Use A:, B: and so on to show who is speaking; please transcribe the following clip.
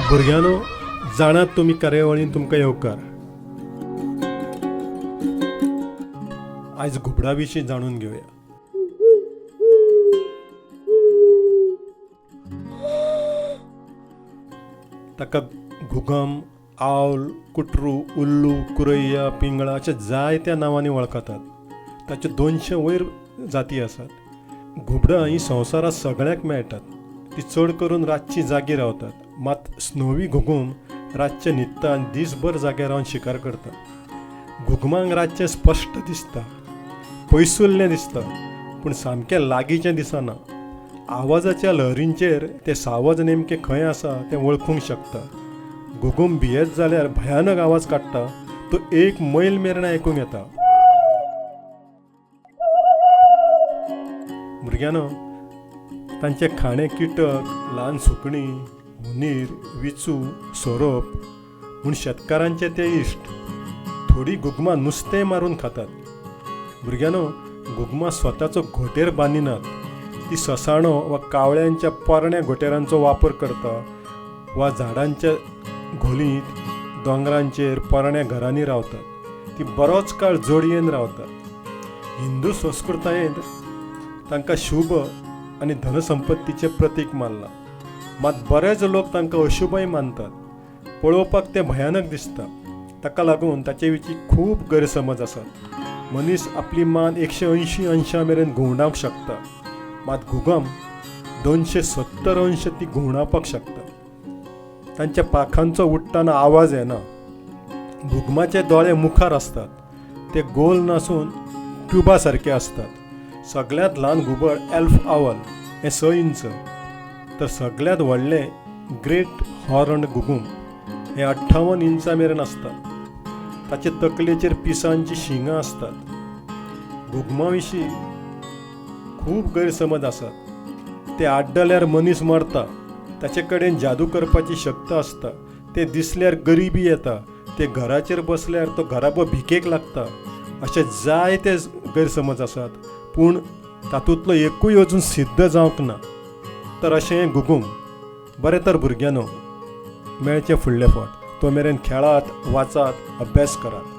A: भुरग्यांनो, जाणात तुमी कार्यावळीन तुमकां येवकार. आयज घुबडा विशीं जाणून घेवया. ताका घुगम, आवल, कुटरू, उल्लू, कुरैया, पिंगळा अशा जायत्या नांवांनी वळखतात. ताच्यो 200 वयर जाती आसात. घुबडां हीं संवसारांत सगळ्याक मेळटात. ती चड करून रातची जागी रावतात. मात स्नोवी घुगूम रातचें न्हिदता आनी दीसभर जाग्यार रावन शिकार करता. घुगमांक रातचें स्पश्ट दिसता, पयसुल्लें दिसता, पूण सामकें लागींचें दिसना. आवाजाच्या लहरींचेर तें सावज नेमकें खंय आसा तें वळखूंक शकता. घुगूम भियेत जाल्यार भयानक आवाज काडटा, तो 1 मैल मेरेन आयकूंक येता. भुरग्यांनो, तांचें खाणें किटक, ल्हान सुकणीं, हुनीर, विंचू, सोरोप म्हूण शेतकारांचे ते इश्ट. थोडीं घुगमां नुस्तेंय मारून खातात. भुरग्यांनो, घुगमां स्वताचो घोंटेर बांदिनात. ती ससाणो वा कावळ्यांच्या पोरण्या घोंटेरांचो वापर करता वा झाडांच्या घोलींत, दोंगरांचेर, पोरण्या घरांनी रावतात. ती बरोच काळ जोडयेन रावतात. हिंदू संस्कृतायेंत तांकां शुभ आनी धनसंपत्तीचें प्रतीक मानलां. मात बरेच लोक तांकां अशुभय मानतात. पळोवपाक तें भयानक दिसता. ताका लागून ताचे विशीं खूब गैरसमज आसात. मनीस आपली मान 180 अंशां मेरेन घुंवडावंक शकता, मात घुगम 270 अंश ती घुंवडावपाक शकता. तांच्या पाखांचो उडटना आवाज येना. घुगमाचे दोळे मुखार आसतात. ते गोल नासून ट्युबा सारके आसतात. सगळ्यांत ल्हान घुबड एल्फ आवल हें 6 इंच, तर सगळ्यांत व्हडलें ग्रेट हॉर्न घुगूम हें 58 इंचां मेरेन आसता. ताचे तकलेचेर पिसांचीं शिंगां आसतात. घुगमा विशीं खूब गैरसमज आसात. ते आड्डल्यार मनीस मरता. ताचे कडेन जादू करपाची शक्त आसता. ते दिसल्यार गरिबी येता. ते घराचेर बसल्यार तो घराबो भिकेक लागता. अशे जायते गैरसमज आसात, पूण तातूंतलो एकूय अजून सिद्ध जावंक ना. तर अशें हें घुगूम. बरें तर भुरग्यांनो, मेळचें फुडले फावट. तो मेरेन खेळात, वाचात, अभ्यास करात.